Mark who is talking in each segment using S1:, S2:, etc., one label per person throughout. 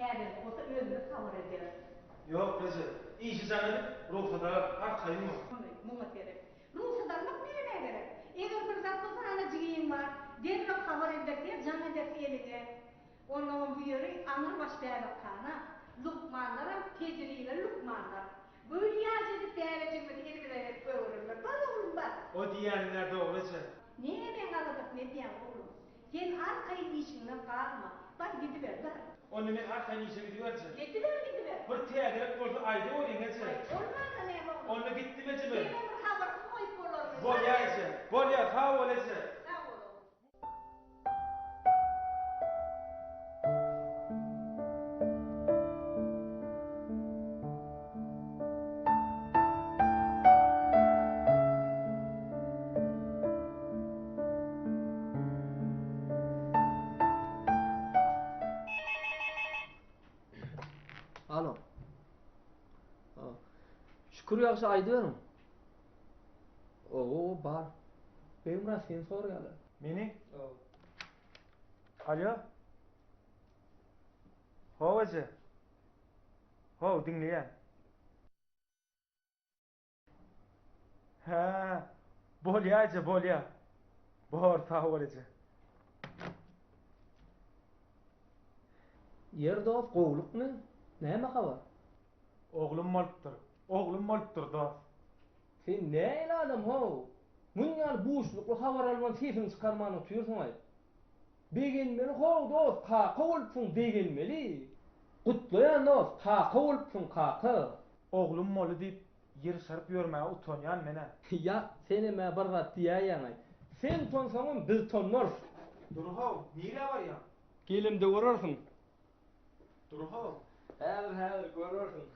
S1: Täzelik bolsa özümiz habar ederis.
S2: Ýok, eje. Işi jaň edip, rugsat alar, arkaýyn bol.
S1: Muny, muňa seret. Rugsat almak nämä gerek? Eger bir zat bolsa ana jigiň bar. Derrew habar edersiň, jaň edersiň eliňe. Onnoňam bu ýeri aňrybaş bäbekhana. Lukmanlaram tejribeli lukmanlar. Gül ýaly edip bäbejigimizi elimize berip goýbererler. Bar oglum, bar.
S2: O diýýäniň-ä dogry eje.
S1: Nämäň aladasyny edýäň, oglum? Sen arkaýyn işiňden galma. Bar, gidiber, bar.
S2: Onda men arkaýyn işe gidiberjek.
S1: Gidiber, gidiber.
S2: Bir täzelik bolsa aýdaweriň, eje.
S1: Aý, bolmanda näme, oglum?
S2: Onda gitdim, eje men.
S1: Senem bir habarsyz goýup bolarmy?
S2: Bolýa, eje. Bolýa, sag bol, eje.
S1: Sag bol, oglum.
S3: Alo. Şükür ýagşy aýdyberiň. Owo bar. Begmyrat seni soraýarlar.
S2: Meni? Alýo. How eje. How diňleýän. Hä, bolýa eje, bolýa. Bor, sag bol eje.
S3: Ýer dost, gowlukmy? Näme habar?
S2: Oglum bolupdyr. Oglum bolupdyr, dost.
S3: Sen nähili adam how? Munuň ýaly buşlukly habar alman sesiňi çykarman otyrsyň-aý. Begenmeli how dost, kaka bolupsyň, begenmeli. Gutlaýan dost, kaka bolupsyň, kaka.
S2: Oglum boldy diýip ýyrşaryp ýörmäge utanýan men-ä.
S3: Ýak, senem-ä bir zat diýäýýäň-aý. Sen utansaňam biz utanmarys.
S2: Dur how, nirä barýaň?
S3: Gelemde görersiň.
S2: Dur how.
S3: Häzir, häzir görersiň.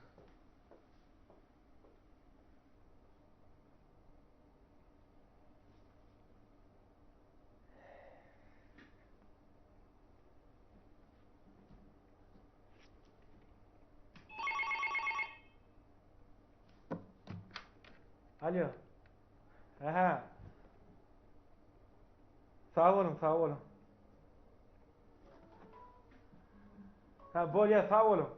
S2: Alo. Hä. Sag boluň, sag boluň. Hä, bolýa, sag boluň.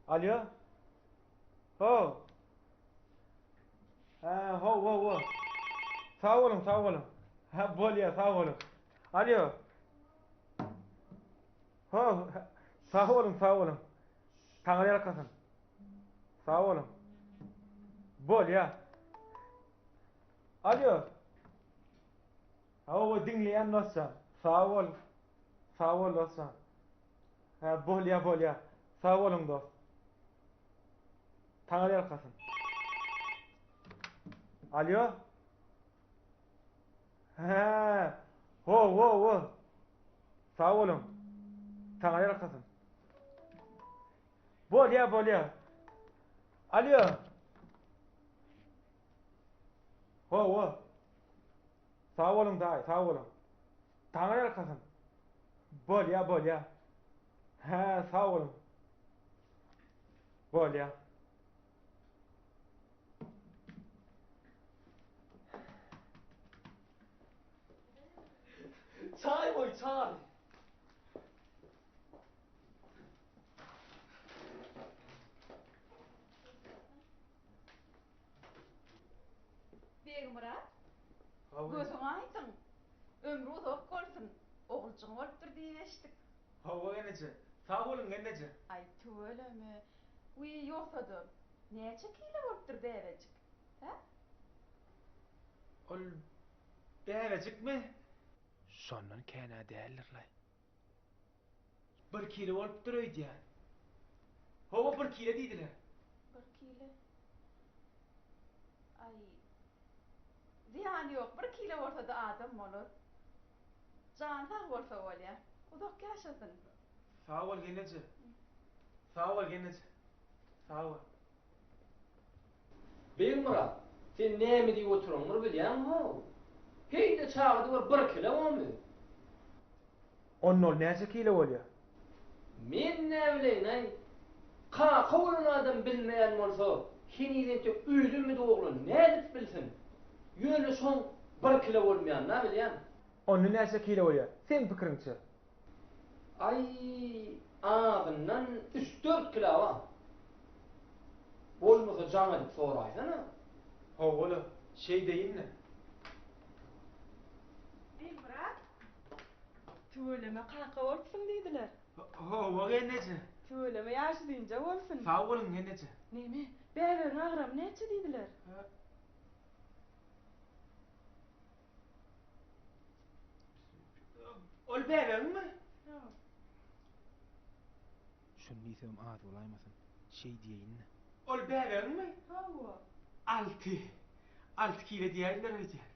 S2: Alýo. Ho. Hä, ho, ho, ho. Sag boluň, sag boluň. Hä, bolýa, sag boluň. Alýo. Ho, sag boluň, sag boluň. Taňry ýalkasyn. Sag boluň. Bolýa. Alýo. Hawa, diňleýän dostjan. Sag bol. Sag bol dostjan. Hä, bolýa, bolýa. Sag boluň dost. Taňry ýalkasyn. Alýo. Hä. Ho, ho, ho. Sag boluň. Taňry ýalkasyn. Bolýa, bolýa. Alýo. Hawa. Sag boluň daýy, sag boluň. Taňry ýalkasyn. Bolýa, bolýa. Hä, sag boluň. Bolýa.
S3: Çaý goý, çaý.
S4: Begmyrat, gözüň aýdyň, ömri uzak bolsun, oguljyň bolupdyr diýip eşitdik.
S2: Hawa gelneje, sag boluň gelneje.
S4: Aý, tüweleme. Wiý, ýogsa-da, näçe kile bolupdyr bäbejik, hä?
S2: Ol bäbejikmi? Şondan kän-ä däldir-laý. Bir kile bolupdyr öýdýän. Hawa, bir kile diýdiler.
S4: Bir kile? Aý, zyýany ýok, bir kile bolsa-da adam bolar. Jany sag bolsa bolýar. Uzak ýaşasyn.
S2: Sag bol, gelneje. Sag bol, gelneje. Sag bol.
S3: Begmyrat, sen näme diýip oturanyňy bir bilýäňmi-how? Heý-de çaga diňe bir kile bormy?
S2: Onda ol näçe kile bolýar?
S3: Men näbileýin-aý? Kaka bolan adam bilmeýän bolsa, heniz entek öýlenmedik oglan nädip bilsin? Ýöne şoň bir kile bolmaýanyny-a bilýän.
S2: Onda näçe kile bolýar, seň pikiriňçe?
S3: Aý, azyndan üç-dört kilo bar. Bolmasa jaň edip soraýsana.
S2: Hawa-la, şeýdeýin-le.
S4: Begmyrat, tüweleme kaka bolupsyň diýdiler.
S2: Hawa, gelneje.
S4: Tüweleme ýaşy dynja bolsun.
S2: Sag boluň, gelneje.
S4: Neme, bäbegiň agramy näçe diýdiler?
S2: Ol bäbegiňmi?
S4: Hawa.
S2: Şuny diýsegem az bolaýmasyn. Şeý diýeýin-dä. Ol bäbegiňmi?
S4: Hawa.
S2: Alty. Alty kile diýäýdiler öýdýän.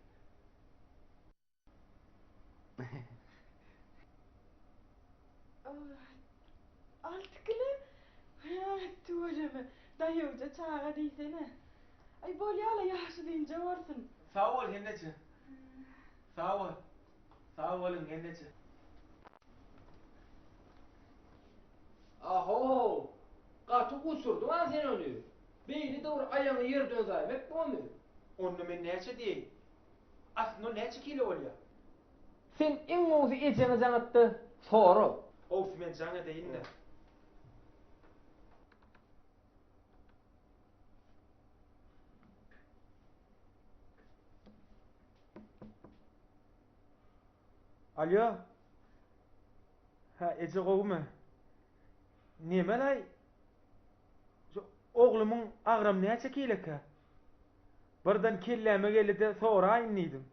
S4: Alty kile? Tüweleme, daýawja çaga diýsene. Aý, bolýa-la, ýaşy dynja bolsun.
S2: Sag bol, gelneje. Sag bol. Sag boluň, gelneje.
S3: Ahow! Gaty uçurdyň-a sen ony. Beýle-de bir aýagyňy ýerden üzäýmek bormy?
S2: Onda men näçe diýeýin? Aslynda ol näçe kilo bolýar?
S3: Sen iň gowusy ejeňe jaň et-de, sora.
S2: Gowusy men jaň edeýin-dä. Alýo. Hä, eje gowumy? Nemelaý? Şu oglumyň agramy näçe kilekä? Birden kelläme geldi-de soraýyn diýdim.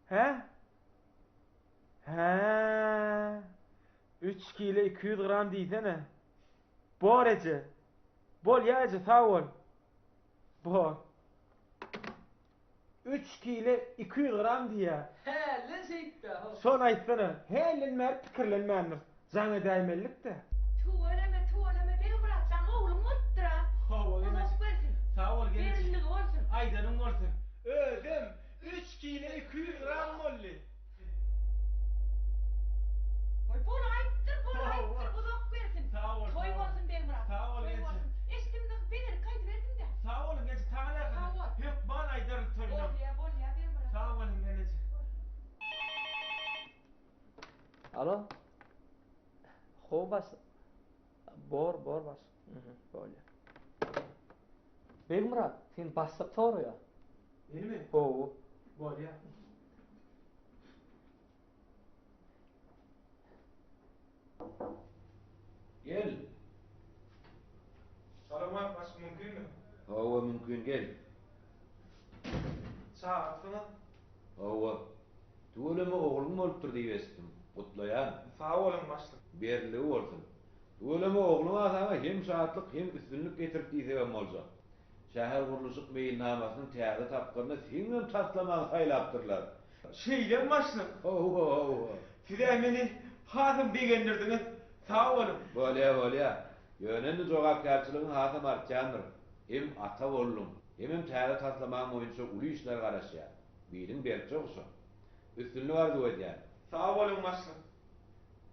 S2: Hä? Hä? Üç kile 200 gram diýsene. Bor eje. Bolýa eje, sag bol. Bor. Üç kile 200 gram diýýä.
S3: Hälden şeýtdä ho.
S2: Şony aýtsana. Hälden bäri pikirlenmändir. Jaň edäýmelidik-dä.
S1: Tüweleme, tüweleme, Begmyrat jan ogluň bolupdyr-a.
S2: Hawa, gelneje.
S1: Uzak bersin.
S2: Sag bol, gelneje.
S1: Berinligi bolsun.
S2: Aýdanyň bolsun. Özem üç kile 200 gram boldy.
S1: Goý, bolaýypdyr, bolaýypdyr, uzak bersin.
S2: Sag bol,
S1: Toý bolsun, Begmyrat.
S2: Sag bol,
S1: Toý
S2: gelneje.
S1: bolsun. Eşitdim-de, begenip gaýdyberdim-dä.
S2: Sag boluň, gelneje, saňa
S1: Sag bol.
S2: Hökman aýdaryn toýuna.
S1: Bolýa, bolýa, Begmyrat.
S2: Sag boluň, gelneje.
S3: Alo. How başlyk. Bor, bor başlyk. Mhm, bolýa. Begmyrat, seni başlyk soraýar.
S2: Menimi?
S3: Hawa.
S2: Bolýa.
S5: Gel.
S2: Salamat başlyk mümkinmi?
S5: Hawa mümkin gel.
S2: Çagyrypsyňyz?
S5: Hawa. Tüweleme ogluň bolupdyr diýip eşitdim. Gutlaýan.
S2: Sag boluň başlyk.
S5: Beriligi bolsun. Tüweleme ogluň-a saňa hem şatlyk hem üstünlik getirip diýsegem boljak. Şähergurluşyk meýilnamasynyň täze tapgyryna seňňem taslamaňy saýlapdyrlar.
S2: Şeýlemi başlyk?
S5: Hawa, hawa.
S2: Siz-ä meni hasam begendirdiňiz. Sag boluň.
S5: Bolýa, bolýa. Ýöne indi jogapkärçiligiň hasam artýandyr. Hem ata bolduň, hemem täze taslamaň boýunça uly işler garaşýar. Biliň berkje guşak. Üstünlik arzuw edýän.
S2: Sag boluň başlyk.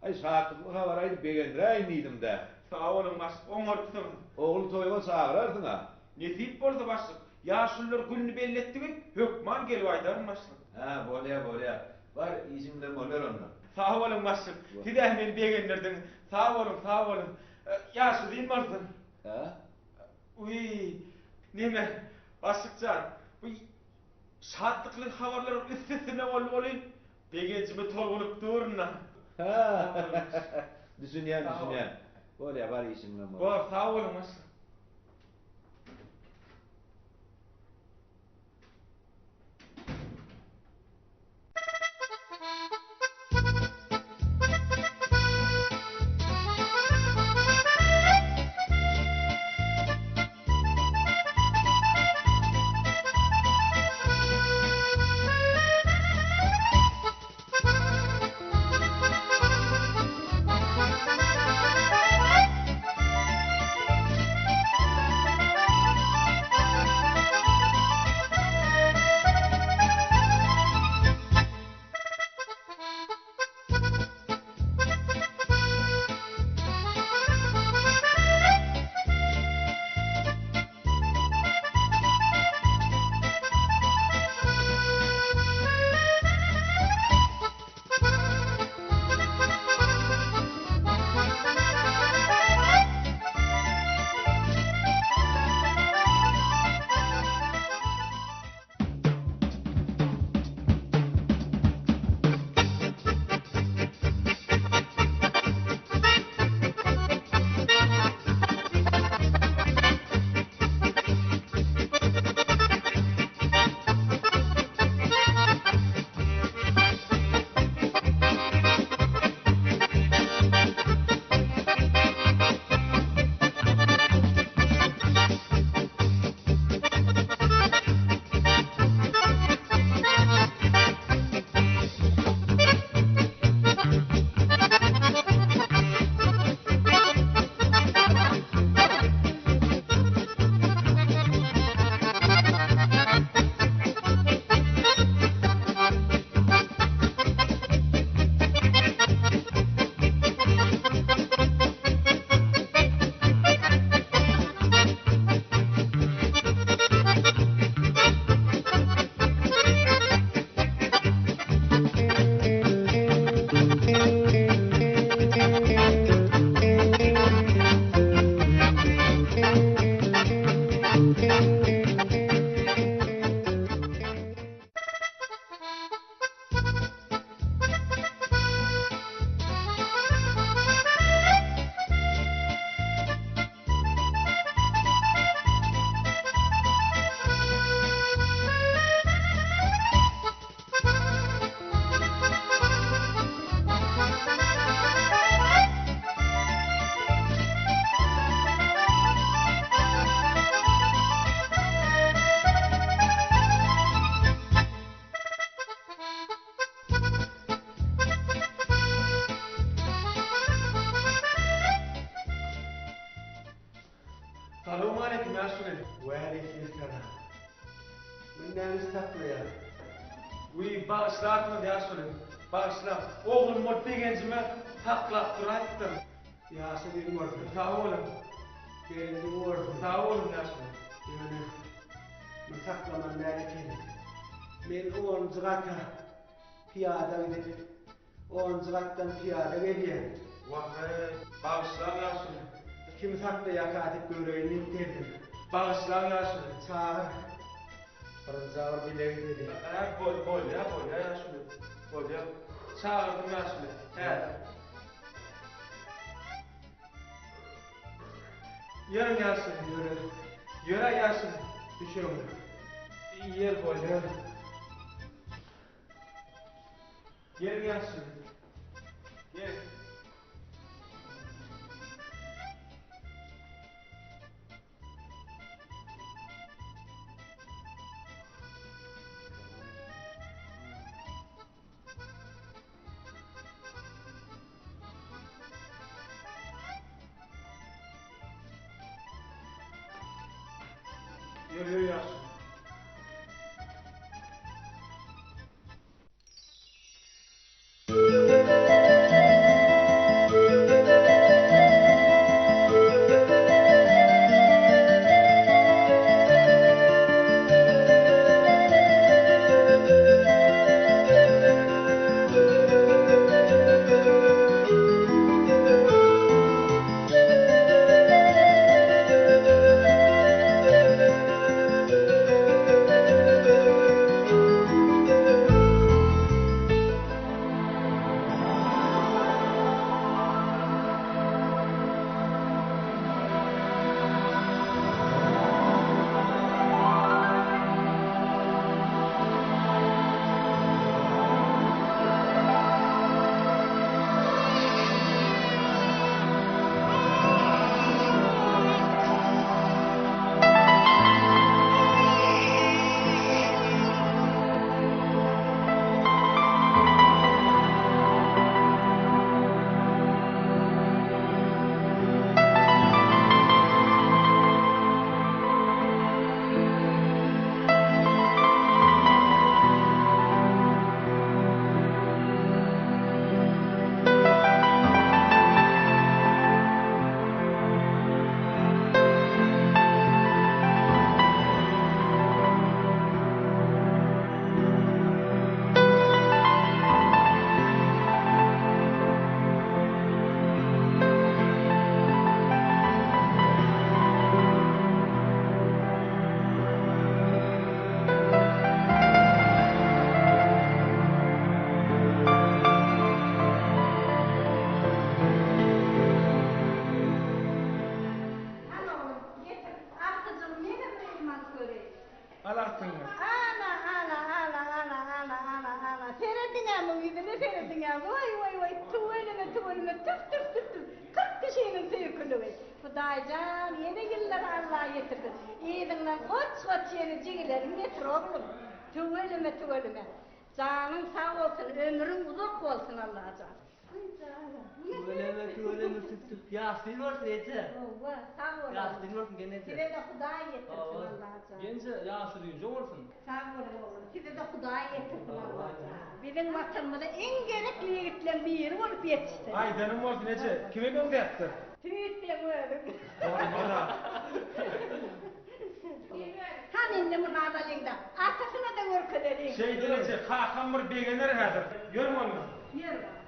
S5: Aý, şatlykly habar aýdyp begendiräýin diýdim-dä.
S2: Sag boluň, başlyk, oňarypsyňyz.
S5: Ogul toýuňa çagyrarsyň-a?
S2: Nesip bolsa, başlyk. Ýaşulular gününi belli etdigi, hökman gelip aýdaryn, başlyk.
S5: Hä, bolýa, bolýa. Bar, işiň bilen boluber onda.
S2: Sag boluň, başlyk. Siz-ä meni begendirdiňiz. Sag boluň, sag boluň. Ýaşy uzyn bolsun.
S5: Hä?
S2: Wiý, neme, başlyk jan, bu şatlykly habarlaryň üsti-üstüne boldy welin, Begenjime tolgunyp durun-da.
S5: Hä, düşünýän, düşünýän. Bolýar, bar işiň bilen bol.
S2: Bor, sag boluň, başlyk. bagyşlarsyňyz ýaşuly. Bagyşlaň. Oglum bolup begenjime saklap duraýypdyryn.
S6: Ýaşy uzyn bolsun.
S2: Sag boluň.
S6: Gelinli bolsun.
S2: Sag boluň ýaşuly.
S6: Ýöne muny saklamaly däl ekeni. Men onunjy gata pyýada gidip, onunjy gatdan pyýada gelýän.
S2: Wah-eý, bagyşlaň ýaşuly.
S6: Kimi saklaýarka diýip göreýin diýip geldim.
S2: Bagyşlaň ýaşuly.
S6: Çagyr. Birinji agyr bile gideli.
S2: Hä, bolýa, bolýa ýaşuly. Bolýa. Çagyrdym ýaşuly. Häzir. Ýörüň ýaşuly.
S6: Ýöre.
S2: Ýöre ýaşuly.
S6: Düşegiňe.
S2: Ýer bolýa. Geliň ýaşuly. Geliň. Ýör, ýör ýaşuly.
S1: Hany oglum, getir. Agtyjygym ýene bir elime alyp göreýin.
S2: Al agtygyňy.
S1: Ana, ana, ana, ana, ana, ana, ana. Serediň-ä muň ýüzüne serediň-ä. Woý, woý, woý, tüweleme, tüweleme, tüf, tüf, tüf, tüf. 40 kişiniň söýküligi. Hudaý jan, ýene ýyllar Alla ýetirsin. Yzyňdan goç-goç ýene jigileriňi getir, oglum. Tüweleme, tüweleme. Janyň sag bolsun, ömrüň uzak bolsun, Allajan.
S3: Tüweleme tüweleme tüp tüp ýaşly bolsun eje.
S1: Howwa sag boluň.
S3: Ýaşly bolsun gelneje.
S1: Sizede Hudaý ýetirsin Allajan.
S3: Genje ýaşy uzynja bolsun.
S1: Sag boluň oglum. Sizede Hudaý ýetirsin Allajan. Biziň watanymyza iň gerekli ýigitleň biri bolup ýetişsin.
S2: Aýdanym bolsun eje, kime meňzäpdir?
S1: Tüýs seň özüň.
S2: Bolmaz-a.
S1: Hany indi muny alalyň-da, atasyna-da görkezeliň.
S2: Şeýdeli eje, kakam bir begener häzir. Ýörüň onda.
S1: Ýör baba.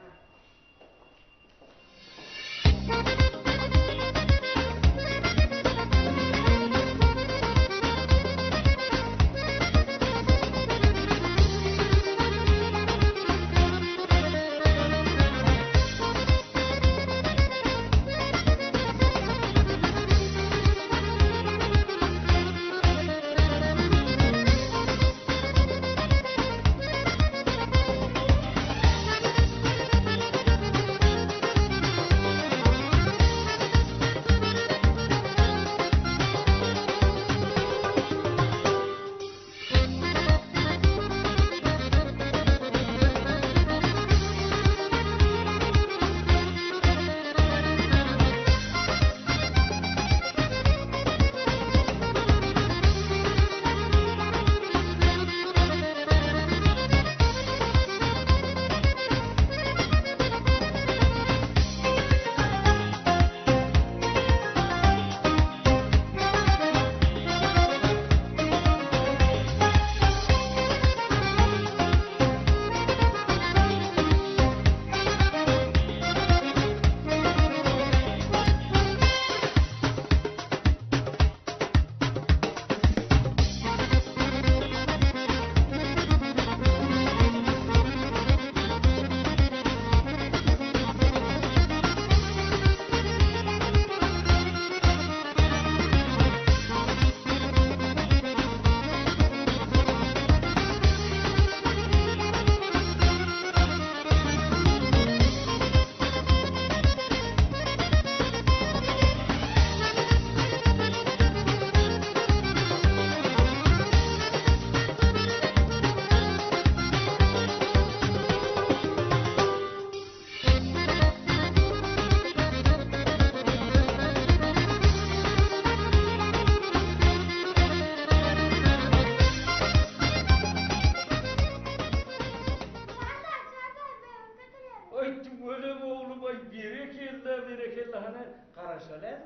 S7: hany, garaşaly häzir.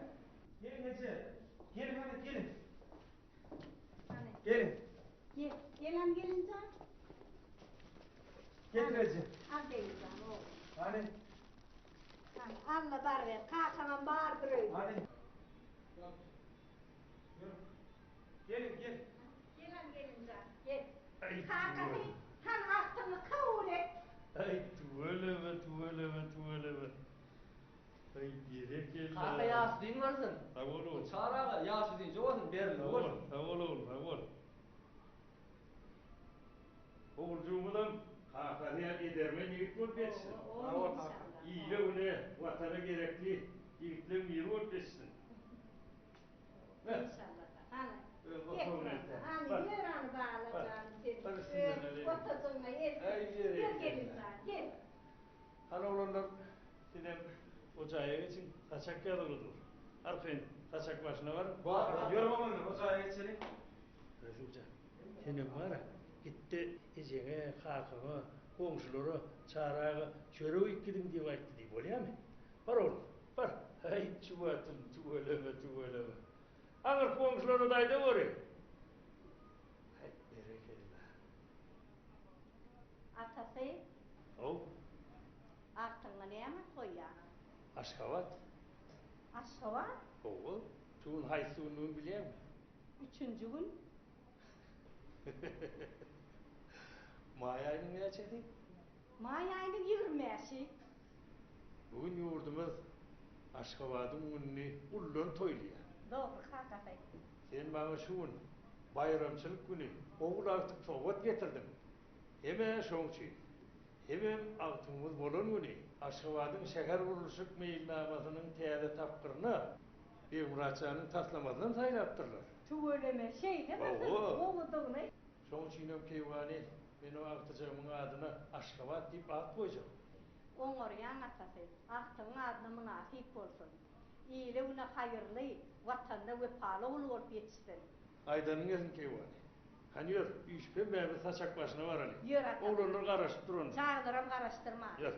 S2: Geliň eje, geliň hany, geliň. Geliň.
S1: Gel, gel hany gelinjan.
S2: Getir eje.
S1: Al gelinjan, oglum.
S2: Hany.
S1: Hany, al-da baryber, kakaňam bardyr öýde.
S2: Hany. Ýör. Geliň, gel.
S1: Gel hany gelinjan, gel. Kakasy, hany agtygyňy kabul et.
S7: Aý, tüweleme, tüweleme, tüweleme. Aý, berekella.
S3: Kaka ýaşy uzyn bolsun.
S7: Sag bol ogul.
S3: Çary aga, ýaşy uzynja bolsun, berildi bolsun.
S7: Sag bol ogul, sag bol. Oguljygymyzam kakasy ýaly edermen ýigit bolup ýetişsin.
S2: Sag bol kaka.
S7: Ile-güne, Watana gerekli ýigitleň biri bolup ýetişsin.
S1: Inşallah. Hany.
S7: Öz otagyna eltýän.
S1: Hany, ýör hany bala janym sen.
S7: Bar üstünden
S1: Öz otajygyňa elt. Gel gelinjan, gel.
S7: Hany oglanlar, sizem o jaýa geçiň, saçak ýazyly dur. Arkaýyn saçak başyna baryň.
S2: Bar, ýörüň oglanlar, o jaýa geçeliň.
S7: Resuljan, senem bar-a, git-de ejeňe, kakaňa, goňşulara Çary aga çörek iýip gidiň diýip aýtdy diý, bolýamy? Bar oglum, bar. Häý, çuwatym, tüweleme, tüweleme. Aňyrky goňşulara-da aýdaweri. Häý, berekella.
S1: Atasy.
S7: Haw.
S1: Agtygyňa näme at goýýaň?
S7: Aşgabat.
S1: Aşgabat?
S7: Hawa. Şu gün haýsy gündigini bilýäňmi?
S1: Üçünji gün.
S7: Maý aýynyň näçesi?
S1: Maý aýynyň 25-i.
S7: Bu gün ýurdumyz Aşgabadyň gününi ullan toýlaýar.
S1: Dogry kakasy.
S7: Sen maňa şu gün, baýramçylyk güni ogul agtyk sowgat getirdiň. Hem-ä şoň üçin, hemem agtygymyz bolan güni Aşgabadyň şähergurluşyk meýilnamasynyň täze tapgyryna Begmyrat janyň taslamasynam saýlapdyrlar.
S1: Tüweleme, şeýle bir gowudygyny.
S7: Şoň üçinem keýwany, men o agtyjagymyň adyna Aşgabat diýip at goýjak.
S1: Oňarýaň atasy, agtygyň adyna mynasyp bolsun. Ile-güne haýyrly, Watanyna wepaly ogul bolup ýetişsin.
S7: Aýdanyň gelsin keýwany. Hany ýör, üýşüp hemmämiz saçak başyna baraly.
S1: Ýör atasy.
S7: Oglanlar garaşyp durandyr.
S1: Çagalaram garaşdyrma.
S7: Ýör.